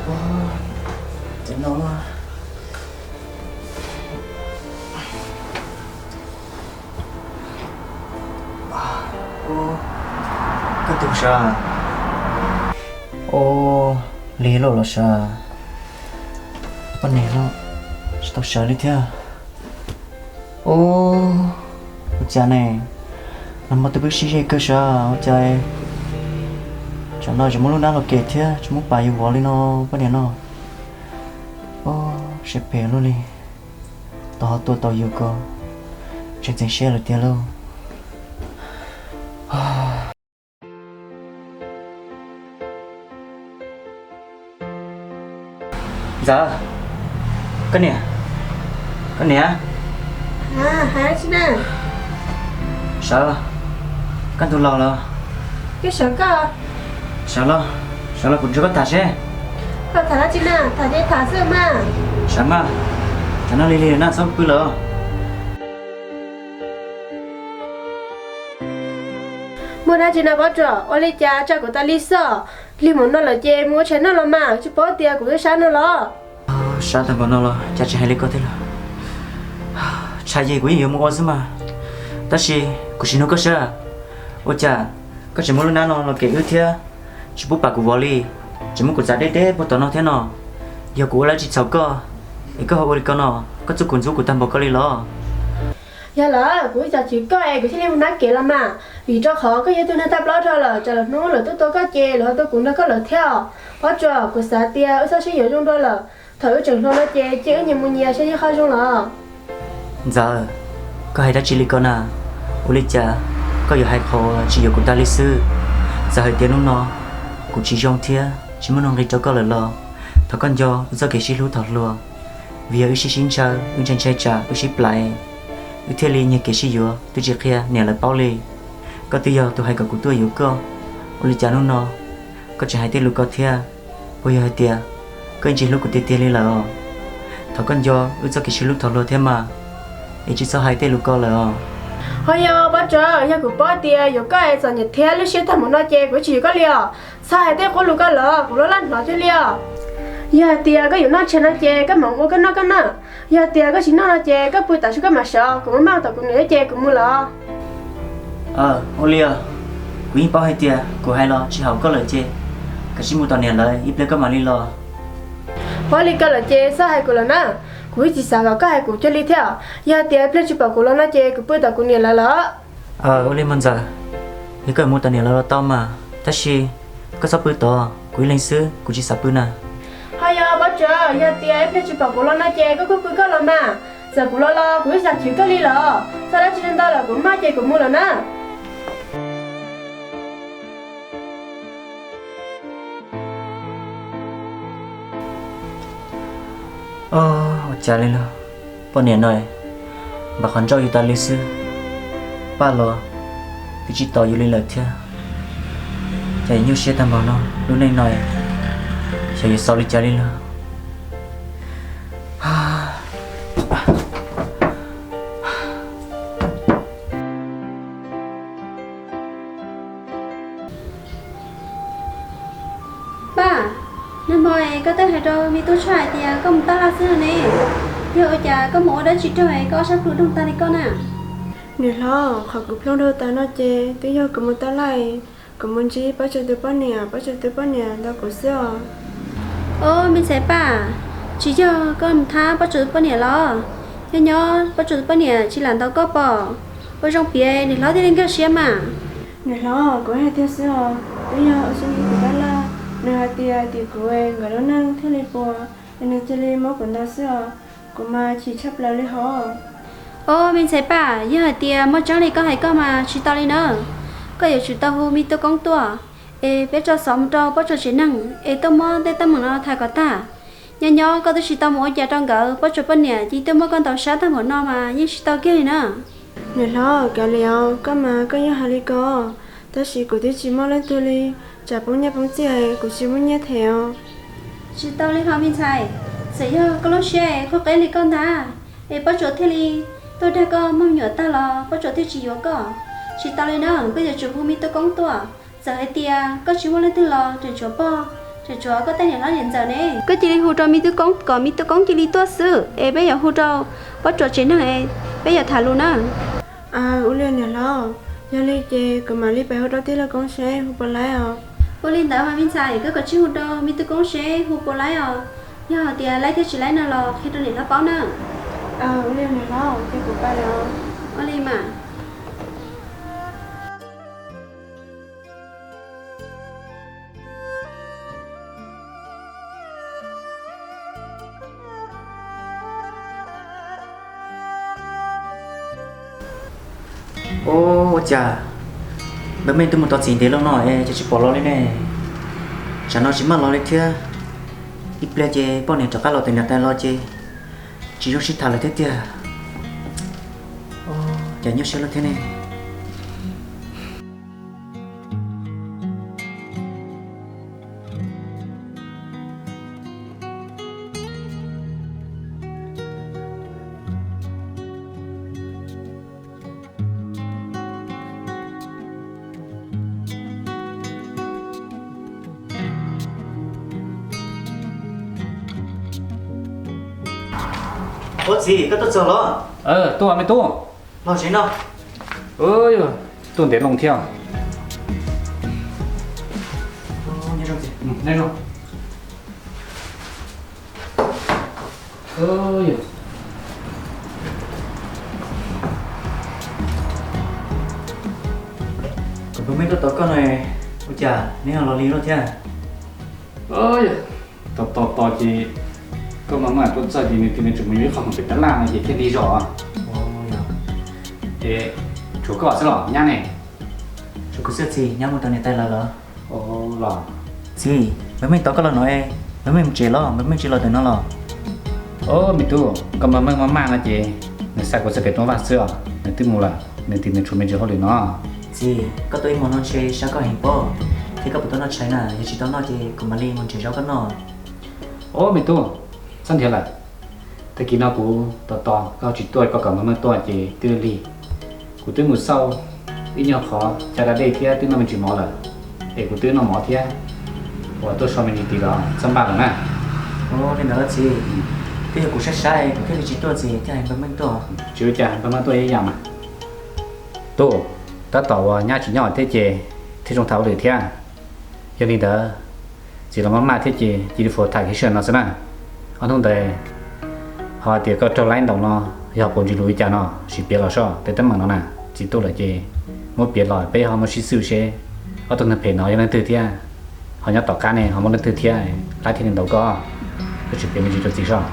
Ces no, koj tus sawv? Ua li loj los sawv, poj niam no tsis tau sawv li thiab. Ua, ua cas ne, nag hmo twb pib sib ze kawg sawv, ua cas tsam no tsis muaj lub hnab los kem thiab tsis muaj pas yuav vov li no, poj niam no. Ua, siab phem luaj li, tau ho tua tau yus ko, tseem txeev siab lawm tiag lauj. Ntxawm, koj niam, koj niam. Sawv, kaj ntug los lawm. Sawv los, sawv los kuv nrog koj tham seb. Koj tham dab tsi na? Tham ces tham xwb mas. Sawv mas, tsam no lig lig na txhob pw lawm. Muaj dab tsi no Pob Tsuas? Ua li cas tsam kuv tas li xwb? Lig npaum no lawm ces mus ua tshais noj los mas, tsis paub tias kuv twb sab no los. Sab tag npaum no los cas tsis hais li ko thiab los. Tshais ces kuv yeej yuav mus ua xwb mas, tab sis kuv sim nug koj seb, ua cas koj tseem muab lub hnab no los kem wb thiab tsis pub pas kuv vov li, tseem muab kuv txav deb deb puag tom no thiab no? Yog kuv ua dab tsi txhaum koj es koj ho ua li ko no? Koj txuj kuv ntxub kuv tag npaum ko li los? Yog lawm, kuv ib txwm chwv koj es kuv thiaj li muab hnab kem los mas, vim rau qhov koj yog tus neeg tawv plaub dhau lawm, tsam lwm hnub lawv tuaj tua koj ces lawv ho tua kuv nrog koj lawm thiab. Pob Tsuas, kuv xav tias wb txhob sib yuav zoo dua lawm, thaum wb tseem hluas no ces cia wb nyias mus nyias seb nyob qhov zoo los. Ntxawm, koj hais dab tsi li ko na? Ua li cas koj yuav hais qhov tsis yuav kuv tas li xwb? Txawm hais tias hnub no kuv tsis zoo thiab tsis muaj nuj nqis rau koj lawm los, thov koj nco wb txoj kev sib hlub thaum hluas, vim yog wb sib sib ntshaw, wb ntshai ntshai tsam wb sib plais, wb thiaj li nyiag kev sib yuav twb tsis qhia niam lawv paub li. Koj twb yog tus hais kom kuv tuaj yuav koj, ua li cas hnub no koj tseem hais tej lus ko thiab? Puas yog hais tias koj yeej tsis hlub kuv tiag tiag li lawm os? Thov koj nco wb txoj kev sib hlub thaum hluas thiab mas, es tsis txhob hais tej lus ko lawm os. Ho yog Pob Tsuas, yog kuv paub tias yuav koj es txom nyem thiab lub siab tag npaum no ces kuv tsis yuav koj li os. Txhob hais tej qub lus ko lawm, kuv loj laj hnov thiab li os. Yog hais tias koj yuav noj tshais no ces koj mam ua koj noj koj na. Yog tias koj tsis noj no ces koj pw tam sim koj mam sawv, kuv muaj maj tom kuv niam ces kuv mus lawm. Ua li os, kuv yeej paub hais tias kuv hais los tsis haum koj lawm ces kav tsij mus tom niam lawv ib pliag koj mam li los. Paub li ko lawm ces txhob hais kuv lawm na, kuv yeej tsis xav kom koj hais kuv cuag li thiab. Yog tias pliag tsis pom kuv los no ces kuv pw tom kuv niam lawv lawm. Ua li mas Ntxawm, yog koj mus tom niam lawv los tau mas, tab sis koj txhob pw tod, kuv ib leeg xwb kuv tsis xav pw na. Ho yog Pob Tsuas, yog tias ib pliag tsis pom kuv los no ces koj kuj pw koj los mas, txawm kuv los los kuv yeej xav chwv koj li lawm. Txhob dab tsi ntau lawm, kuv maj ces kuv mus lawm na. Ua cas li los, poj niam no npam qhov nrauj yus tas li xwb, paj los twb tsis tos yus li lawm thiab. Cas yuav nyuaj siab tag npaum no, lub neej no xyov yuav xaus li cas li los. Paj, nag hmo es koj twb hais rau me tub Tshaj hais tias koj mus taj laj xwb no ne, yog ua cas koj mus ua dab tsi raug es koj ob sab plhu doog tag li koj na? Niam hlob, qhov kuv plhu doog tas no ces twb yog kuv mus taj laj, kuv mus ntsib Pob Tsuas tus poj niam, Pob Tsuas tus poj niam ntaus kuv xwb os. Ob, me ntxhais Paj, tsis yog koj mus thab Pob Tsuas tus poj niam los? Nyob nyob Pob Tsuas tus poj niam tsis lam ntaus koj pom? Ua zoo piav niam hlob thiaj li nkag siab mas. Niam hlob, kuv hais tiag xwb os, twb yog ua si kuv taj laj, nws hais tias tim kuv nkawd lub neej thiaj li puas, es nws cia li muab kuv ntaus xwb os. Kuv mas chim tshaj plaws li hos. Ob, me ntxhais Paj, yog hais tias muaj tseeb li koj hais koj mas tsis tau li na. Koj yuav tsum tau hu me tub koob tuaj, es peb tso xov mus rau Pob Tsuas tsev neeg es tuaj muab tej teeb meem no tham kom tag. Nyob nyob koj twb tsis tau mus ua cas rau nkawd, Pob Tsuas poj niam cia li tuaj muab koj ntaus sab tag npaum no mas yeej tsis tau kiag li na. Niam hlob, kav liam os, koj mas koj yeej hais li ko, tab sis kuv twb tsis muaj leej twg li, tsam poob nyiaj poob txiaj kuv tsis muaj nyiaj them os. Tsis tau li hos me ntxhais, txawm yog koj lub siab es qhuab qeeb li koj ntag, es Pob Tsuas thiaj li tuaj dag koj muaj me nyuam tag los Pob Tsuas thiaj tsis yuav koj. Tsis tau li na, koj yuav tsum hu me tub koob tuaj. Txawm hais tias koj tsis muaj leej twg los tseem tshuav pog Tseem tshuav koj tej niam hlob niam ntxawm ne. Koj cia li hu rau me tub koob kom me tub koob cia li tuaj xwb es peb yuav hu rau Pob Tsuas tsev neeg es peb yuav tham lus na. Ua li niam hlob, yog li ces kuv mam li pem hu rau tij laug koob seb hu puas laib os. Ua li ntawd mas me ntxhais, koj kav tsij hu rau me tub koob seb hu puas laib os. Yog hais tias laib thiab tsis laib no los qhia rau niam hlob paub na. Ua li niam hlob, ces kuv pais lawm. Ua li mas. Ua, ua cas npawg Meej twb mus tos txiv ntev lawm no es cas tsis pom los li ne? Tsam no tsis maj los li thiab. Ib pliag ces poj niam rov qab los tos niam tais los ces tsis zoo sib tham lawm thiab tiag. Ua, cas nyuaj siab lawm thiab ne. Ua txiv, koj tuaj txog los? Tuaj me tub. Los tsev no. Tuaj ntev loo thiab. Kuv pheej tuaj tos koj no, ua cas neb ho los li lawm thiab? Tos tos tos ces koj maj mam tuaj txog ces nws tias nws tseem mus yuav ib qho khoom pem tab laj no ces thiaj lig zog. Es tshuav koj xwb los nyab ne? Tshuav kuv xwb txiv, nyab mus tos niam tais lawv los. Los txiv, npawg Meej tos koj los no es npawg Meej mus tsev los, npawg Meej tsis los ntawm no los? Os me tub, koj maj mam maj mam no ces nws xa kuv txoj kev tuaj vaj xwb os, nws twb mus lawm, nws tias nws tshuav me ntsis hauj lwm no. Txiv, koj tuaj ib hmo no ntshe sab koj heev pob, thiab koj puas tau noj tshais na? Yog tsis tau noj ces kuv mam li mus nrhiav zaub koj noj. Os me tub, txhob nrhiav lawm. Tag kis no kuv tos tos koj tsis tuaj, koj kom npawg Meej tuaj ces twb lig. Kuv twb mus xauj ib nyuag qhov caj dab dej thiab twb noj me ntsis mov lawm, es kuv twb noj mov thiab, uas tuaj so me ntsis tid los txhob npaj lawm na. Li ntawd txiv, twb yog kuv saib saib kuv thiaj li tsis tuaj txiv, thiaj hais npawg Meej tuaj. Tsis ua cas, npawg Meej tuaj ib yam mas. Tub, tab tom uas nyab tsis nyob thiab ces thiaj zoo tham hauj lwm thiab. Yog li ntawd, txiv los maj maj thiab ces cia li fo tham kiv sij hawm no xwb na. Ob hnub ntawd ho hais tias koj raug laib ntaus no yog puas ntsis lus li cas no, sim piav los soj tej teeb meem no na. Txiv tuaj lawm ces muab piav los peb ho muab sib xwm seb ob tug neeg phem no yog leej twg thiab, ho nyob tom qab ne ho muaj leej twg thiab laib thiaj li ntaus koj. Koj sim piav me ntsis rau txiv soj.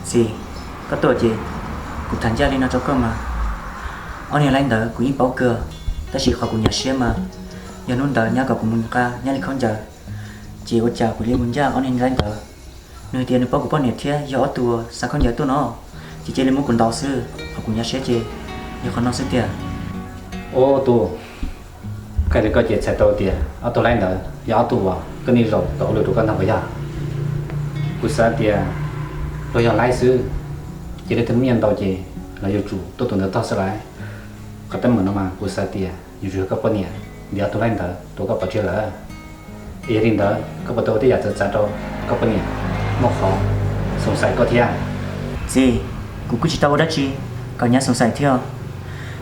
Txiv, koj tuaj ces kuv tham ncaj li no rau koj mas, ob niag laib ntawd kuv yeej paub kawg, tab sis qhov kuv nyuaj siab mas yog hnub ntawd nyab kom kuv mus nqa nyab li khaub ncaws, ces ua cas kuv li mus ncaj ob niag laib ntawd. Nws hais tias nws paub kuv poj niam thiab yog ob tug uas xa khaub ncaws tuaj no, ces cia li muab kuv ntaus xwb. Qhov kuv nyuaj siab ces yog qhov no xwb tiag. Ub tub, koj li koj ces txhais tau tias ob tug laib ntawd yog ob tug uas koj niaj zaus tau hauj lwm rau koj ntag puas yog? Kuv xav tias luag yog laib xwb, ces leej twg muaj nyiaj ntau ces lawv yuav tsum tuaj tus ntawd tog xwb lauj. Qhov teeb meem no mas kuv xav tias yuav tsum yog koj poj niam ntiav ob tug laib ntawd rau koj pov tseg lawm. Es yog li ntawd koj puas tau ua tej yam txawv txav rau koj poj niam muaj qhov xoom xaim koj thiab? Txiv, kuv kuj tsis tau ua dab tsi kom nyab xoom xaim thiab.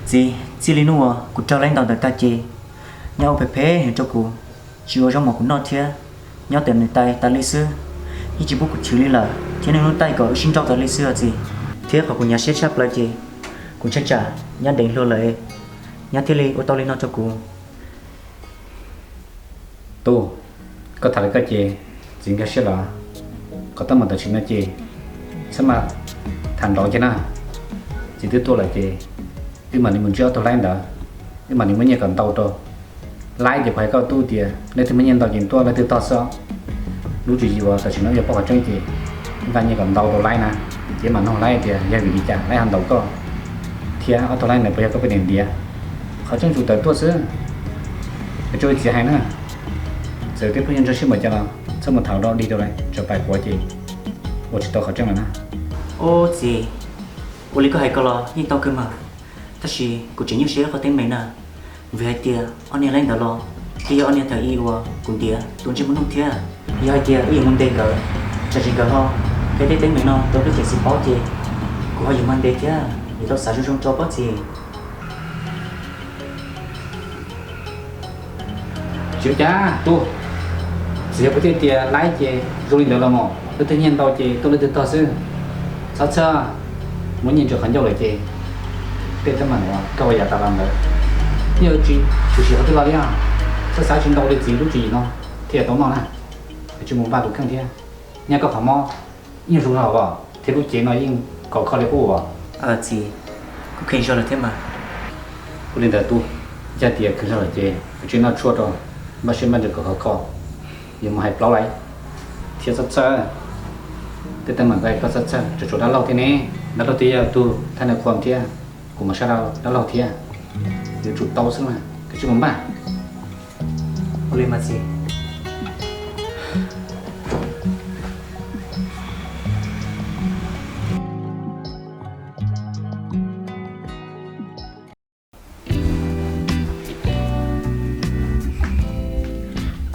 Txiv, txij li hnub uas kuv raug laib ntaus ntawd tag ces nyab ua phem phem heev rau kuv, tsis ua zaub mov kuv noj thiab, nyob tos niam tais tas li xwb, yeej tsis pub kuv chwv li lawm thiab niaj hnub taij kom wb sib nrauj tas li xwb os txiv. Thiab qhov kuv nyuaj siab tshaj plaws ces kuv ntshai tsam nyab deev hluas lawm, nyab thiaj li ua tau li no rau kuv. Tub, koj tham li koj ces txiv nkag siab los. Qhov teeb meem tam sim no ces txhob mas tham nrov kiag na. Txiv twb tuaj lawm ces wb mam li mus ntsib ob tug laib ntawd, wb mam li muab nyiaj kom ntau rau. Laib ces kuv hais koj tub tias leej twg muaj nyiaj ntau ces tuaj, leej twg tog xwb. Lub tswv yim uas tam sim no yog poj qhov tseeb ces nqa nyiaj kom ntau rau laib na, ces mam nug laib tias yog vim li cas laib ho ntaus koj thiab ob tug laib ntawd puas yog koj poj niam ntiav. Qhov tseeb tsuas tawm tuaj xwb. Es tso txiv hais na, txawm twb pheej nyob ntsog siab npaum cas los txhob mus tham dog dig rau lawv, tsam pais quav ces ua tsis tau qhov tseeb lawm na. Ub txiv, ua li koj hais ko los yeej tau kawg mas, tab sis kuv tseem nyuaj siab qhov teeb meem na, vim hais tias ob niag laib ntawd los Twb yog ob niag thaum ub uas kuv ntiav tus ntsej muag nug thiab. Yog hais tias wb yuav mus ntes nkawd, tsam sis nkawd ho qhia tej teeb meem no rau peb cov txiv paub ces kuv ho yuav mag ntes thiab, yuav tau xav zoo zoo tso pob txhis. Tsis ua cas tub, txiv yog kuv thiaj tias laib ces zoo li ntawd los mas, leej twg nyiaj ntau ces tuaj leej twg tog xwb. Txhob txhawj, muab nyiaj ntsaws qhov ncauj lawm ces tej teeb meem uas koj ua yam tas los ntawd yeej tsis tshwm sim qhov twg los li os. Txhob xav tsis ntau li, txiv lub tswv yim no thiaj tau noj na. Koj tsis mus npaj tus kheej thiab, nyob koj qhov mob yeej zoo los as, thiab lub cev no yeej kaus kho li qub as. Txiv, kuv kheev zog lawm thiab mas. Ua li ntawd tub, yog tias kheev zog lawm ces kuv tsis noj tshuaj rau, npaj siab npaj ntsws kom khov kho. Yuav mus hais plaub lais thiab txhob txhawj, tej teeb meem ntawd koj txhob txhawj, tsuas tshuav dab laug thiab ne. Dab laug twb yog tus thaj nais qhuas thiab, kuv mus sab dab laug thiab, yuav tsum tau xwb mas, koj tsis mus npaj. Ua li mas txiv.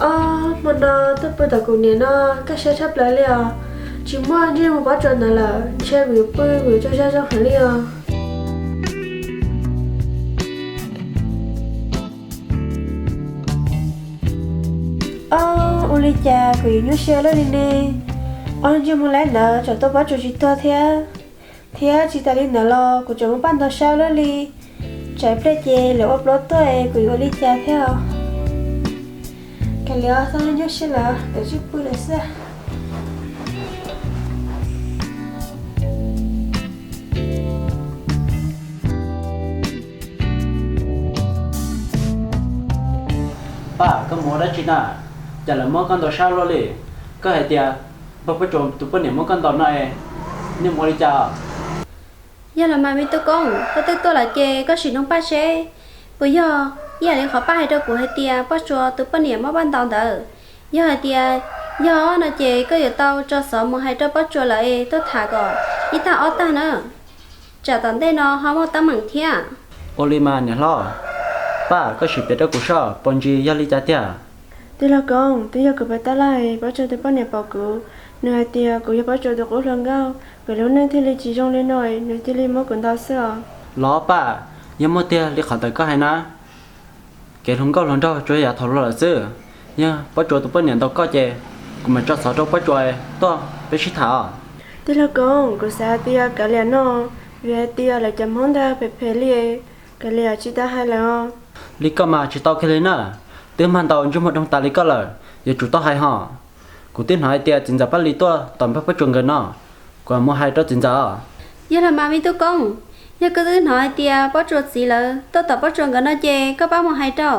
Ob, hmo no tuaj pw tom kuv niam no kaj siab tshaj plaws li os. Tsis muaj ntsej muag Pob Tsuas ntawd lawm, ntshe kuv yuav pw kuv yuav tsaug zog zoo heev li os. Ob, ua li cas kuv yuav nyuaj siab luaj li ne? Ob, ntsej muag laib ntawd tsam tuaj Pob Tsuas tsis tuag thiab. Thiab tsis tas li ntawd los kuv tseem muaj paj ntog sab luaj li. Tsam ib pliag ces lawv ua plaub tuaj es kuv yuav ua li cas thiab os. Kav liam, txhob nyuaj siab lawm, kav tsij pw lawm xwb. Paj, koj mus ua dab tsi na? Cas lawv muab koj ntaus sab luaj li? Koj hais tias npawg Pob Tsuas tus poj niam muab koj ntaus no es, nej mus ua li cas? Yog los mas me tub Koob, koj twb tuaj lawm ces koj sim noog Paj seb puas yog ib yam li qhov Paj hais rau kuv hais tias Pob Tsuas tus poj niam muab Paj ntaus ntawd. Yog hais tias yog no ces koj yuav tau tso xov mus hais rau Pob Tsuas lawv es tuaj tham kom ib tag ob tag na, tsam tom ntej no ho muaj teeb meem thiab. Ua li mas niam hlob, Paj, koj sim piav rau kuv soj puas ntsis yog li cas tiag? Tij laug Koob, twb yog kuv pab tab laj, Pob Tsuas tus poj niam pom kuv, nws hais tias kuv yog Pob Tsuas tus qub hluas nkauj, kuv lub neej thiaj li tsis zoo li no, nws thiaj li muab kuv ntaus xwb os. Los Paj, yog muaj tiag li qhov ntawd koj hais na? Kev hluas nkauj hluas nraug tsuas yog yav thaum luag lawm xwb. Yog Pob Tsuas tus poj niam ntaus koj ces kuv mam tso xov rau Pob Tsuas tuaj peb sib tham os. Tij laug Koob, kuv xav hais tias kav liam no, vim hais tias lawv cov Hmoob ntawd phem phem li, kav liam tsis tas hais lawm os. Li koj mas tsis tau kiag li na, twb mag ntaus ntsej muag doog tas li koj lawm, yuav tsum tau hais hos. Kuv twb hnov hais tias txiv ntxawm Paj Lis tuaj tom npawg Pob Tsuas nkawd no, kuv mam mus hais rau txiv ntxawm os. Yog los mas me tub Koob, yog koj twb hnov hais tias Pob Tsuas txiv lawv tuaj tom Pob Tsuas nkawd no ces koj pab mus hais rau.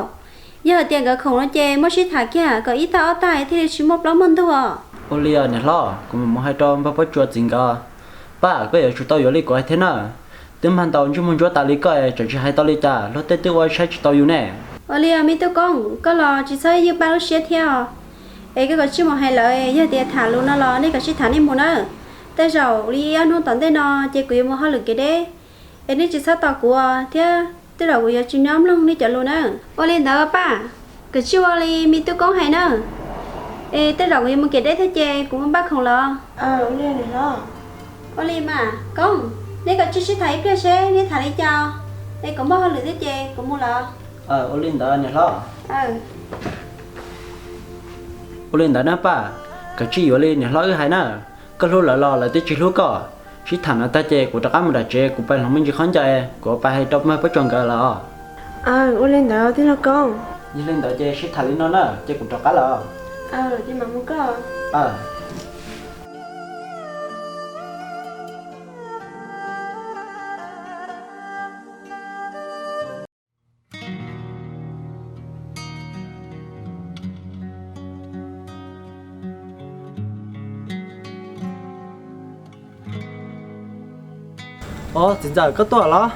Yog hais tias nkawd khoom no ces muab sib tham kiag kom ib tag ob tag thiaj li tsis muaj plaub muaj ntug os. Ua li os niam hlob, kuv mam mus hais rau npawg Pob Tsuas txiv nkawd. Paj, koj yuav tsum tau yuav li kuv hais thiab na. Twb mag ntaus ntsej muag ntsuab tas li koj es tseem tsis hais tau li cas, luag tej twb ua saib tsis tau yus ne. Ua li os me tub Koob, koj los tsis txhob ywj Paj lub siab thiab os. Es koj kav tsij mus hais lawv, yog tias tham lus no los nej kav tsij tham nej mus na. Tej zaum li ob hnub tom ntej no ces kuv yuav mus hauj lwm kev deb, es nej tsis txhob tos kuv thiab, tej zaum kuv yuav tsis nyob mloog nej cov lus na. Ua li ntawd Paj, kav tsij ua li me tub Koob hais na. Es tej zaum kuv yuav mus kev deb thiab ces kuv mus npaj khoom los. Ua li mas Koob, neb kav tsij sib tham ib pliag seb neb tham li cas, es kuv muaj hauj lwm thiab ces kuv mus los. Ua li ntawd niam hlob. Ua li ntawd na Paj, kav tsij yuav li niam hlob wb hais na. Koj hlub lawv los lawv twb tsis hlub koj. Sib tham no tag ces kuv rov qab mus nram tsev, kuv pais hloov me ntsis khaub ncaws, kuv pais hais rau npawg Pob Tsuas nkawd lawm os. Ua li ntawd tij laug Koob. Yog li ntawd ces sib tham li no na, ces kuv rov qab lawm. Os, txiv ntxawm koj tuaj los?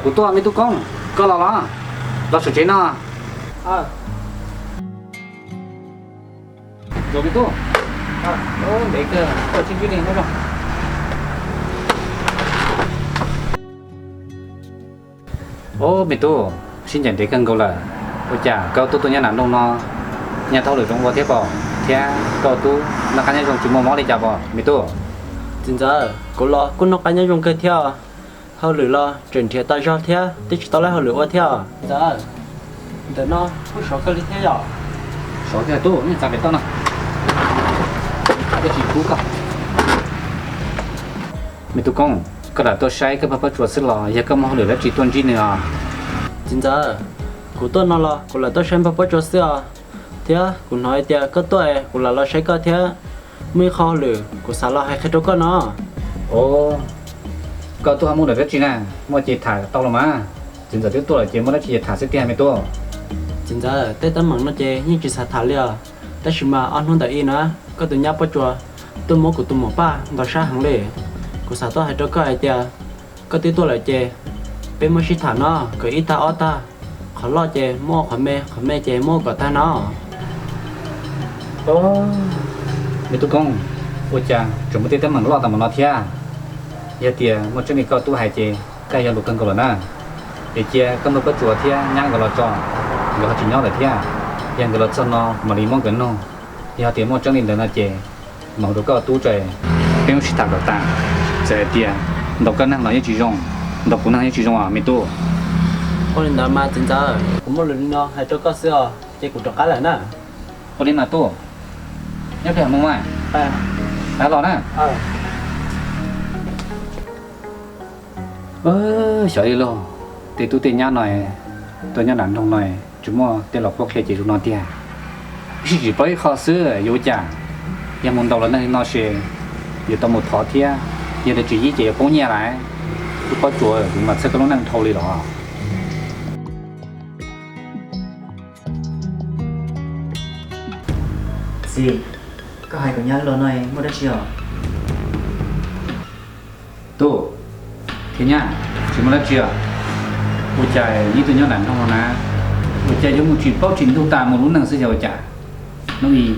Kuv tuaj me tub Koob, koj los los? Los saum tsev no. Zoo me tub, ntev kawg, koj tsis ntsib li no zoo. Os me tub, sib ncaim ntev kawg nkaus lawm. Ua cas koj tub tuaj nyob nram nroog no, nyaj tau hauj lwm zoo ua thiab pob, thiab koj tub noj qab nyob zoo tsis muaj mob li cas pob me tub? Txiv ntxawm, kuv los kuj noj qab nyob zoo kawg thiab, hauj lwm los tseem nrhiav tau zog thiab twb tsis tau lab hauj lwm ua thiab. Txiv ntxawm, ntawm no kuj sov kawg li thiab yom? Sov kawg tub, nej txav pem toj no. Tsis kub koj. Me tub Koob, koj lam tuaj saib koj pog Pob Tsuas xwb los yog koj muaj hauj lwm dab tsi tuaj ntsib nws os? Txiv ntxawm, kuv tuaj no los kuv lam tuaj saib pog Pob Tsuas xwb os, thiab kuv hnov hais tias koj tuaj es kuv lam los saib koj thiab, muaj ib qho hauj lwm kuv xav los hais qhia rau koj no. Os, koj tuaj ho muaj lawm dab tsi na? Muaj ces tham tau los mas. Txiv ntxawm twb tuaj lawm ces muaj dab tsi ces tham xwb tiag me tub. Txiv ntxawm, tej teeb meem no ces yeej tsis xav tham li os, tab sis mas ob hnub ntawm ib na, koj tus nyab Pob Tsuas tuaj muab kuv tus muam Paj ntaus sab heev li. Kuv xav tuaj hais rau koj hais tias koj twb tuaj lawm ces peb muab sib tham no kom ib tag ob tag, qhov loj ces muab ua qhov me, qhov me ces muab ua kom tag no. Os, me tub Koob, ua cas tseem muaj tej teeb meem loj tau npaum no thiab? Yog tias muaj tseeb li koj tub hais ces koj yog lus kawg nkaus lawm na. Es cia koj nrog Pob Tsuas thiab nyab nkawd los tso, nkawd ho tsis nyob lawm thiab. Yog nkawd los txog no mam li muab nkawd nug. Yog tias muaj tseeb li ntawd no ces mam hu rau koj tub tso, peb muab sib tham kom tas. Txawm hais tias ntaus koj neeg los yeej tsis zoo, ntaus kuv neeg yeej tsis zoo os me tub. Ua li ntawd mas txiv ntxawm, kuv muaj lus li no hais rau koj xwb os, ces kuv rov qab lawm na. Ua li mas tub, nyob peb hmo mas los na. Xyov li lauj, tej tub tej nyab no tuaj nyob nram nroog no tsis muaj tej los qhuab qhia ces zoo no tiag. Ib sij tsis paub ib qho xwb yuav ua cas, yog mus ntaus los neeg li no ces yuav tau mus thov thiab, yog tias tsis yib ces yuav poob nyiaj lawm. Tub Pob Tsuas, kuv mas txhawj koj lub neej dhau li los. Txiv, koj hais kom nyab los no muaj dab tsi os? Tub, thiab nyab, tsis muaj dab tsi os. Ua cas yib tug nyob nram nroog no na, ua cas yuav mus tsis paub tsis ntug tas mus lub neej xwb yog ua cas? Hnub ib,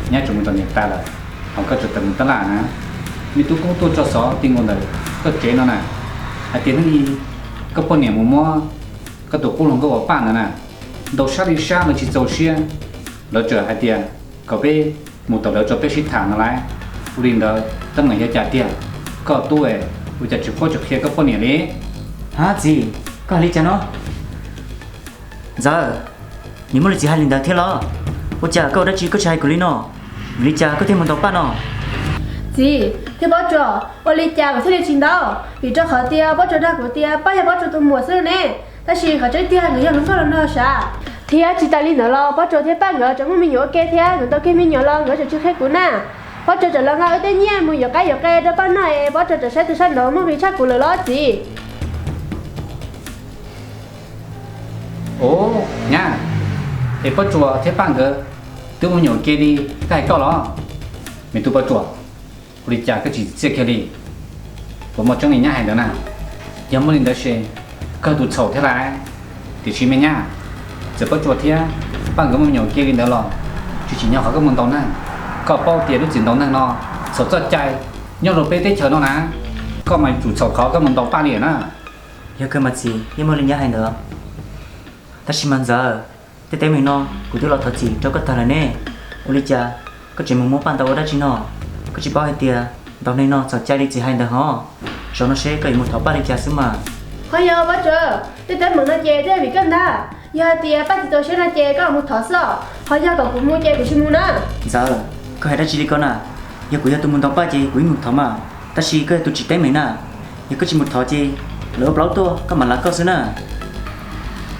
nyab tseem mus tom niam tais lawm, ho koj tseem tawm mus tab laj na. Me tub Koob tuaj tso xov ti nkaus ntawm koj tsev no na, hais tias hnub ib koj poj niam mus muab koj tus qub hluas nkauj uas Paj ntawd na ntaus sab li sab, lawv tsis txaus siab, lawv txawm hais tias kom peb mus tom lawv tso peb sib tham no lauj. Ua li ntawd teeb meem yog cas tiag? Koj tub es ua cas tsis paub tsis qhia koj poj niam li? Hab txiv, koj hais li cas no? Ntxawm, nws muaj li txiv hais li ntawd thiab los? Ua cas koj ua dab tsi koj tsis hais kuv li no? Vim li cas koj thiaj mus ntaus Paj no? Txiv, thiab Pob Tsuas, ua li cas kuv thiaj li tsis ntaus? Vim rau qhov tias Pob Tsuas dag kuv tias Paj yog Pob Tsuas tus muam xwb ne. Tab sis qhov tseeb tiag nws yog hluas nkauj los nrog sav, thiab tsis tas li ntawd los Pob Tsuas thiab Paj nkawd tseem muaj me nyuam ua ke thiab nkawd tau kiag me nyuam los nkawd tseem tsis qhia kuv na. Pob Tsuas tseem los nqa wb tej nyiaj mus yuav qaib yuav qe rau Paj noj es Pob Tsuas tseem saib tus sab nraud muaj nqis tshaj kuv lawm los txiv. Ub, nyab, es Pob Tsuas thiab Paj nkawd twb muaj me nyuam ua ke li koj hais koj los? Me tub Pob Tsuas, ua li cas koj tsis txiaj kiag li? Puas muaj tseeb li nyab hais ntawd na? Yog muaj li ntawd ces koj tus txhaum thiab lauj. Tiam sis me nyab, txawm Pob Tsuas thiab Paj nkawd muaj me nyuam ua ke li ntawd los tsis tsim nyog qhov koj mus ntaus neeg. Koj paub tias lub txim ntaus neeg no txhaum txoj cai nyob rau peb teb chaws no na, koj mas yuav tsum txhaum qhov koj mus ntaus Paj li na. Yog kawg mas txiv, yeej muaj li nyab hais ntawd. Tab sis mas ntxawm, tej teeb meem no kuv twb los thov txim rau koj tag lawm ne. Ua li cas koj tseem mus muab Paj ntaus ua dab tsi no? Koj tsis paub hais tias ntaus neeg no txhaum cai li txiv hais ntawd hos? Zaum no seb koj yuav mus thov Paj li cas xwb mas. Ho yog Pob Tsuas, tej teeb meem no ces twb yog vim koj ntag. Yog hais tias Paj tsis txaus siab no ces koj mus thov xwb os, ho yog kom kuv mus ces kuv tsis mus na. Ntxawm, koj hais dab tsi li ko na? Yog kuv yog tus mus ntaus Paj ces kuv yeej mus thov mas, tab sis koj yog tus tsim teeb meem na. Yog koj tsis mus thov ces lawv ua plaub tuaj koj mam lav koj xwb na.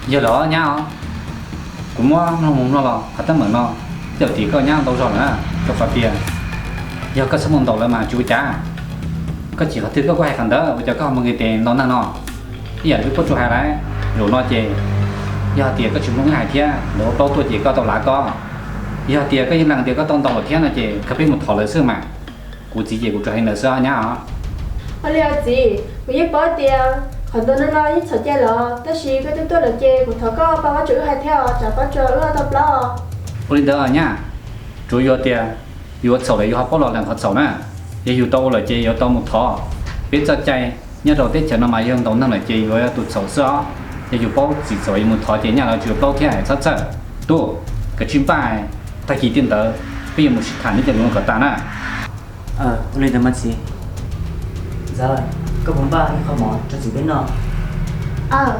Yog lawm nyab os, kuv muab mloog mus mloog los qhov teeb meem no twb yog tim koj nyab ntau zog lawm na, rau qhov tias yog koj txhob mus ntaus lawv mas tsis ua cas. Koj chim qhov twg koj kuj hais qhov ntawd, ua cas koj ho mus nqis tes ntaus neeg no? Ib yam li Pob Tsuas hais lauj, zaum no ces yog hais tias koj tsis mloog wb hais thiab lawv ua plaub tuaj ces koj tau lav koj. Yog tias koj yeej lees tias koj tau ntaus lawm thiab no ces koj peb mus thov lawv xwb mas. Kuv txiv ces kuv tsuas hais li ntawd xwb nyab os. Ua li os txiv, kuv yeej paub tias qhov ntawd no no yeej txhaum cai lawm, tab sis koj twb tuaj lawm ces kuv thov koj pab Pob Tsuas wb hais thiab os, tsam Pob Tsuas wb tau plaub. Ua li ntawd nyab, tsuav yog tias yuav txhaum lawm yus ho paub los lees qhov txhaum na. Yog yus tau ua lawm ces yuav tau mus thov. Peb txoj cai nyob rau teb chaws no mas yog ntaus neeg lawm ces yuav yog tus txhaum xwb os. Yog yus paub txiv txawm yuav mus thov ces nyaj los tsis yuav plaub thiab, txhob txhawj. Tuaj, koj tsis npaj, tag kis tej ntawd peb yuav mus sib tham neb cov lus no kom tas na. Ua li ntawd mas txiv. Ntxawm, koj puas npaj ib qho mov rau txiv peb noj? Aw,